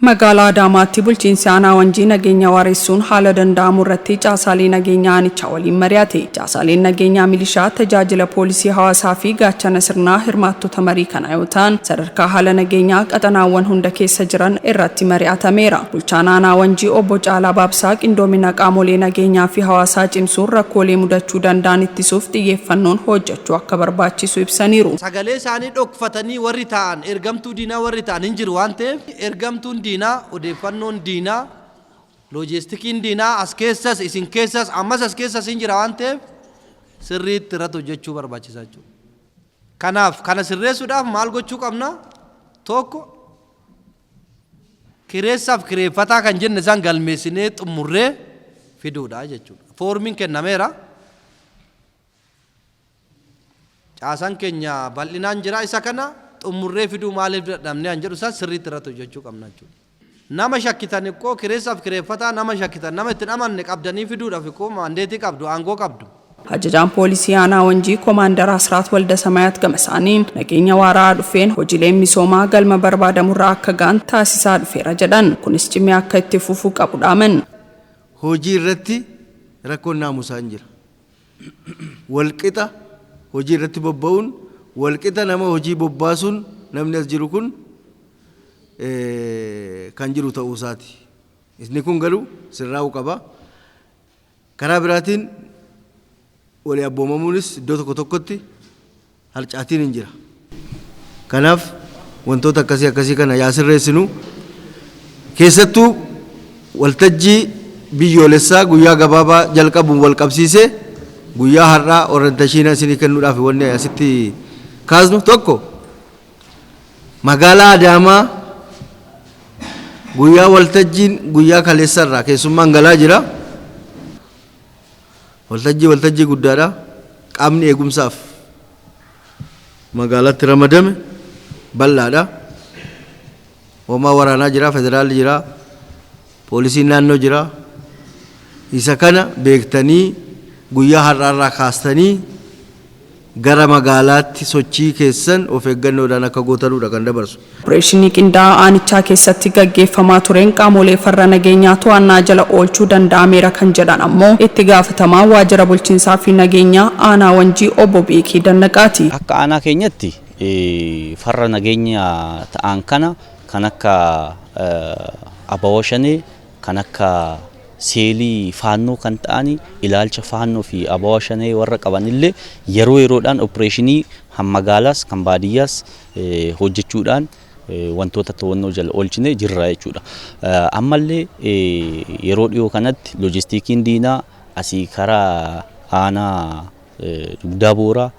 Magaalaa Adaamaatti bulchiinsi aanaa Wanjii nageenya waaressuun haala danda'amu irratti caasaalee nageenyaa aanichaa waliin mari'ate. Caasaaleen nageenyaa milishaa, tajaajila poolisii hawaasaa fi gaachana sirnaa hirmaattota marii kanaa yoo ta'an, sadarkaa haala nageenyaa qaxanaawwan hunda keessa jiran irratti mari'atameera. Bulchaan aanaa Wanjii Obbo Caalaa Baabsaa qindoomina qaamolee nageenyaa fi hawaasaa cimsuun rakkoolee mudachuu danda'an ittisuuf xiyyeeffannoon hojjechuu akka barbaachisu ibsaniiru. Sagalee isaanii dhokfatanii warri taa'an ergamtuu diinaa warri ta'an hin jiru waan ta'eef, ergamtuun diinaa, odeeffannoon diinaa, loojistikiin diinaa as keessas, isin keessas, ammas as keessas hin jira waan ta'eef, sirriitti irratti hojjechuu barbaachisa jechuudha. Kanaaf kana sirreessuudhaaf maal gochuu qabna? Tokko, kireessaaf kireeffataa kan jenne isaan galmeessinee xumurree fiduudha jechuudha. Foormiin kennameera. Caasaan keenya bal'inaan jira, isa kana xumurree fiduu maaliif dadhabnee an jedhu isaan sirriitti irratti hojjechuu qabna jechuudha. Nama shakkitan ikkoo, kireessaaf kireeffataa nama shakkitan, nama ittiin amanne qabdanii fiduudhaaf ikkoo maandeetii qabdu, aangoo qabdu. Ajajaan poolisii aanaa Wanjii Koomaandar Asraat Waldasamayaat gama isaaniin nageenya waaraa dhufeen hojiileen misoomaa galma barbaadamurraa akka ga'an taasisaa dhufeera jedhan. Kunis cimee akka itti fufuu qabu dhaaman. Hojii irratti rakkoon naamusaa hin jira. Walqixa hojii irratti bobba'uun, walqixa nama hojii bobbaasuun, namni as jiru kun kan jiru ta'uu isaati. Inni kun garuu sirraa'uu qaba. Karaa biraatiin walii abboomamuunis iddoo tokko tokkotti harcaatiin hin jira. Kanaaf wantoota akkasii akkasii kana yaa sirreessinu. Keessattuu waltajjii biyyoolessaa guyyaa gabaabaa jalqabuun wal qabsiisee, guyyaa har'aa orientation isinii kennuudhaaf wanni asitti kaasnu tokko, magaalaa Adaamaa guyyaa waltajjiin guyyaa kaleessarraa keessummaan galaa jira. Waltajjii guddaadha. Qaamni eegumsaaf magaalaatti ramadame bal'aadha. Hoomaa waraanaa jira, federaalli jira, poolisiin naannoo jira. Isa kana beektanii guyyaa har'aarraa kaastanii gara magaalaatti sochii keessan of eeggannoodhaan akka gootanudha kan dabarsu. Opereeshinii qindaa'aa aanichaa keessatti gaggeeffamaa tureen qaamolee farra nageenyaa to'annaa jala oolchuu danda'ameera kan jedhan ammoo itti gaafatamaa waajjira bulchiinsaa fi nageenyaa aanaa Wanjii Obbo Beekii Dannaqaati. Akka aanaa keenyatti farra nageenya ta'an kana kan akka Abawoo Shanee, kan akka seelii faannoo kan ta'ani, ilaalcha faannoo fi Abawoo Shanee warra qaban illee yeroo yeroodhaan opereeshinii kan magaalaas kan baadiyyaas hojjechuudhaan wantoota to'annoo jala oolchine jirra jechuudha. Ammallee yeroo dhiyoo kanatti loojistikiin diinaa asii karaa aanaa Dugdaa Booraa,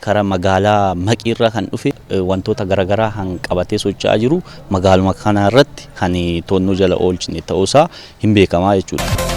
karaa magaalaa Maqiirraa kan dhufe wantoota garaagaraa kan qabatee socho'aa jiru magaaluma kana irratti kan to'annoo jala oolchine ta'uusaa hin beekamaa jechuudha.